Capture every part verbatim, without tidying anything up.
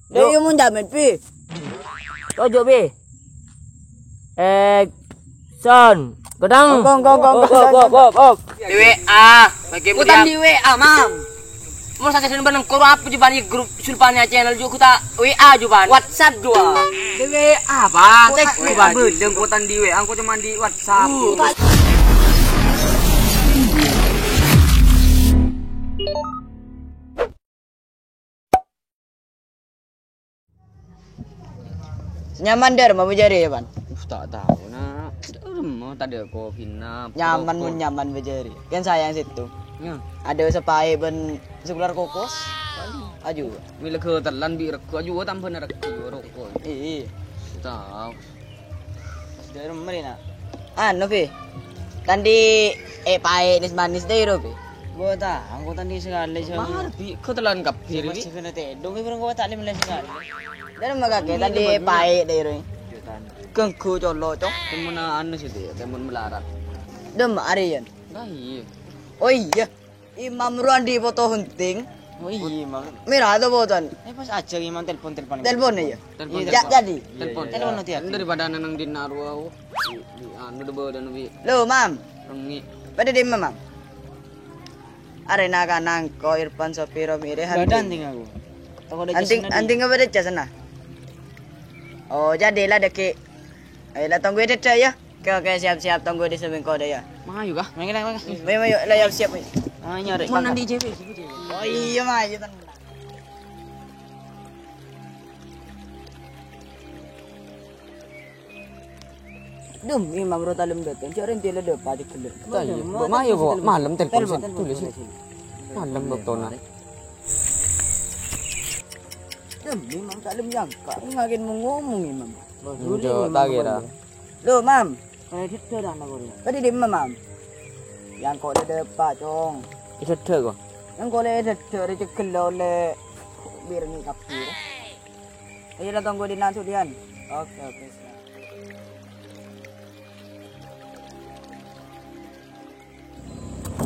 Dek, yuk, mon jamin, Pi. Tojo', Pi. Action. Gedang. Kong, kong, kong, kong, kong, kong, kong. Di W A. Bagi Kutan di W A, Mam. Mau saja sini bareng koro apa juga nih grup Sulpania Channel juga kita W A juga. WhatsApp juga. Di W A, Bang. Tek, Bang, beleng kutan di W A, aku cuma di WhatsApp. Nyaman dâ' remma bâjâri, yâ, Pan? Uh, ta' tao, Na'. Dâ' remma tadâ' kopina. Nyaman, mon nyaman bâjâri. Kan sayang sèttong. Yâ. Adâ sè paè bân sè kulâr kokos. Aju. Mè' lega tellan bi' rego, aju tambâna rego, roko. Iyâ. Tao. Sudah remma rè, Na'. Anu, Pi. Tandhi è paè nès-manès dâ' ro, Pi. Gua ta', gua tandhi sakalè, Jon. Mar, Pi, kau telan kabbhi, Pi. Masih kena tedung, Pi, bareng gua ta' lima belas sakalè. Dâ' remma kakè, tandhi è paè dâ' ro. Ganggu colo', Cong. Temen anu sih, Pi, temen melarat. Dâ' remma arè, Yan? Lah, iyâ. Oh, iyâ. Imam ro andi' foto hunting. Oh, iyâ, Imam. Mèra to foton. Eh, pas ajhâk Imam telpon-telpon. Telpon, iyâ? Telpon, iyâ, telpon. Jadi. Telpon. Telpon nanti aku. Daripada nang dinna' ro, di, di, anu, dâ' bâdâna, Pi. Lo, Mam. Rengi. Bâdâ dimma, Mam? Arèna kanangko Irfan Sopiro mire hunting. Bâdâ hunting aku. Toko dâ' Anting, hunting apa dâ' jasana? Oh, jadi la dâgghi'. Ayo, la tonggu è dâddhâ, yâ. Oke, oke, siap, siap. Tonggu di samping kode, yâ. Mayu kah? Mayu, mayu, mayu. Mayu, mayu, la, yâ, siap, mayu. Mayu, rè. Mon nanti J P, J P, J P. Oh, iyâ, mayu, tenang. Dum, Imam ro talem dâteng. Jâ' rèng tèla dâpa' di ghellâ'. Ta' iyâ. Mbok mayu kok malem telpon sih. Telpon, telpon, telpon. Malem baktona. Dum, Imam talem nyangka. Ngagen mau ngomong, Imam. Enjâ', ta' kèra. Lo, Mam. Kredit ke dana Korea? Tadi di mana, Mam? Yang kok ada apa, Cong? Di dâddhâ kok. Yang kok ada dâddhâ, rezeki lo le birengi kabir. Ayo datang gue di nanti, Dian. Oke, oke, siap.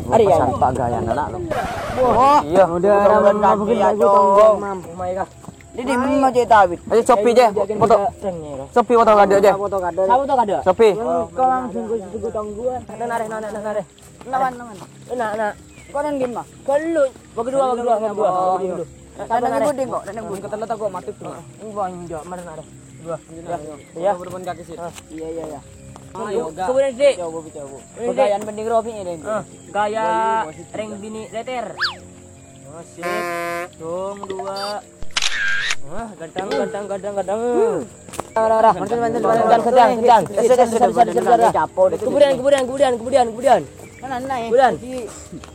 Ari ya. Sarta gaya anak lo. Wah, iya. Udah, udah, udah, udah, udah, Cong. Mampu, Mai, kah? Di, di, mau cek tawit. Ayo, Sopi, Jeh. Foto. Sopi, foto kadhâ', Jeh. Foto kadhâ'. Sapa foto kadhâ'? Sopi. Kau langsung ke situ, tunggu. Nah, nah, nah, nah, nah, nah. Lawan, lawan. Nah, nah. Kau nang di mana? Kelu. Bagi dua, bagi dua, bagi dua. Oh, iya. Bagi dua. Nah, tanah gede kok, tanah gede. Ketelat aku mati tuh. Enggak, enggak, mana ada? Dua. Ya. Ya. Berdepan kaki sih. Ah, iya, iya, iya. Ayo, enggak. Kemudian, Dik. Coba, coba. Ini, Dik. Pegawai penting Robi ini, Dik. Ah, gaya ring bini leter. Oh, sip. Dong, dua. Wah, ganteng, ganteng, ganteng, ganteng. Ora, ora, ora. Mantul, mantul, mantul. Sedang, sedang, sedang. Sedang, sedang, sedang, sedang. Kemudian, kemudian, kemudian, kemudian, kemudian. Mana, mana, ya? Kemudian.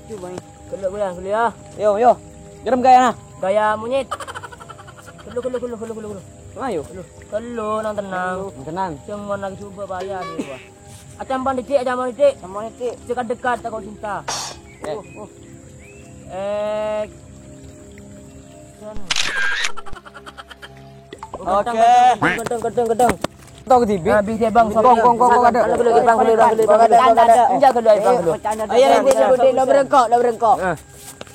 Coba, ya. Keluar, keluar, keluar, ya. Yo, yo. Gerem gaya, nah. Gaya monyet. Keluar, keluar, keluar, keluar, keluar. Ayo. Keluar, keluar, nang tenang. Nang tenang. Jangan lagi coba bahaya, dia, wah. Acampon didik, acampon didik. Acampon didik. Dekat-dekat, takut cinta. Eh. Uh, uh. Eh. Oke. Gedang, gedang, gedang, gedang. Tau ke tibi? Habis dia, Bang. Kong, kong, kong, kong, ada. Ada, ada, ada. Enggak, ada, ada. Ayo, nanti sebutin, lo berengkok, lo berengkok. Eh.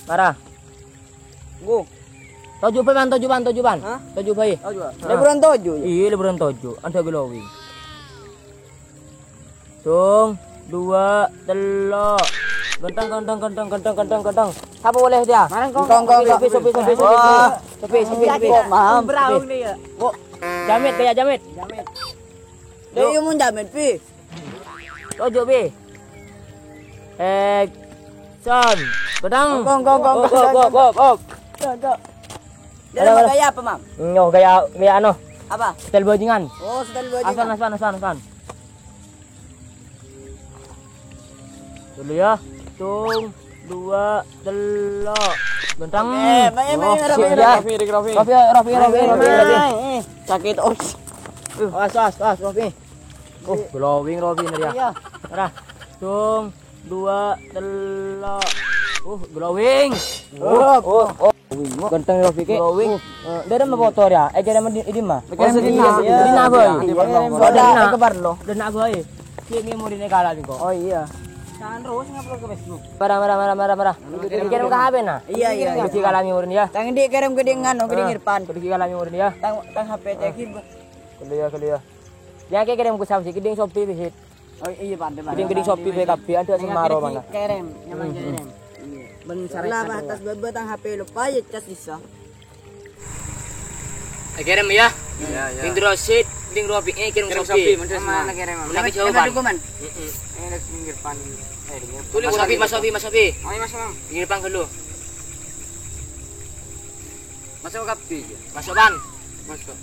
Marah. Go. Toju', Bang, toju', Bang, toju', Bang. Hah? Toju', Bang. Toju', Bang. Leburan toju', ya? Iya, leburan toju'. Ada glowing. Dong, dua, telo. Genteng, genteng, genteng, genteng, genteng, genteng. Sapa boleh dia? Marang kong. Kong, kong, kong. Sopi, sopi, sopi, sopi. Wah. Sopi, sopi, sopi. Kok, Mam? Berang dia. Kok? Jamit, kayak jamit. Jamit. Dek, yuk, mau jamit, Pi. Tojo', Pi. Action. Gedang. Kong, kong, kong, kong, kong, kong, kong. Kong, kong. Ada, ada. Gaya apa, Mam? Nyo, gaya, gaya anu. Apa? Style bajingan. Oh, style bajingan. Aspan, aspan, aspan, aspan. Dulu ya. Hitung, dua, telo. Bentang. Oke, baik, baik, baik, baik, baik. Rofi, Rofi, Rofi. Rofi, Rofi, Rofi, Rofi. Sakit, os. Awas, awas, awas, Rofi. Oh, glowing, Rofi, ini ya. Iya. Ora. Hitung, dua, telo. Uh, glowing. Oh, oh, oh. Ganteng Rofi, Ki. Glowing. Eh, dia ada motor ya? Eh, dia ada di, di mana? Oh, sedih. Iya, sedih. Sedih, boy. Iya, sedih. Udah, udah, udah, boy. Ki, ini mau dine kalah nih, kok. Oh, iya. Kan terus ngupload ka Facebook. Marah, marah, marah, marah, marah. Kirim ka H P na. Iya, iya, iya. Kudu kalami murin ya. Tang di kirim ke dengan, ke Irfan. Kudu kalami murin ya. Tang, tang H P cek. Kuliah, kuliah. Ya, kayak kirim ku sab sih, kirim Shopee sih. Oh, iya, pada, pada. Kirim, kirim Shopee B K B, ada semaro mana. Kirim, nyamang kirim. Iya. Lah, batas baba tang H P lupa ya cas bisa. Eh, kirim ya. Iya, iya. Ding terus sit, ding robi, eh, kirim Shopee. Kirim Shopee, mana kirim? Mana kirim? Mana jawaban? Dokumen? Heeh. Ini pinggir pan. Eh, pinggir pan. Tulis Mas Sofi, Mas Sofi, Mas Sofi. Oh, iya, Mas, Mam. Pinggir pan dulu. Masuk kabeh ya. Masuk, Bang. Masuk.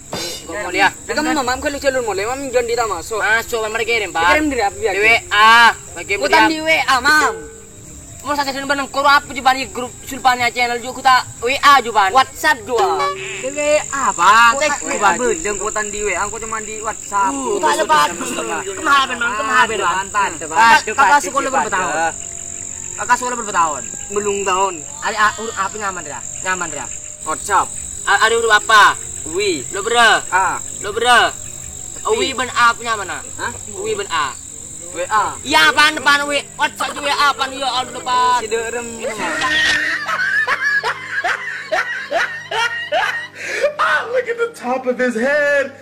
Kok mau lihat? Kan Mam, Mam, kalau jalur mulai, Mam, jangan kita masuk. Masuk, Mam, mereka kirim, Pak. Kirim dari apa ya? Di W A. Bagi Bukan di W A, Mam. Mau saja sini beneng koro apa juga di grup Sulpanya channel juga kita W A juga. WhatsApp juga. Di W A, Pak. Teks juga. Bedeng kuotan di W A, aku cuma di WhatsApp. Uh, tak ada bagus. Kenapa, Bang? Kenapa, Bang? Kakak sekolah berapa tahun? Kakak sekolah berapa tahun? Belum tahun. Ada huruf apa nyaman, Ra? Nyaman, Ra? WhatsApp. A-, ada huruf apa? Wi. Lo bro. A. Lo bro. Wi ben A punya mana? Hah? Wi ben A. W A. Ya, pan, pan, wi. WhatsApp juga ya, pan, ya Allah, pan. Tidak rem. Ah, look at the top of his head.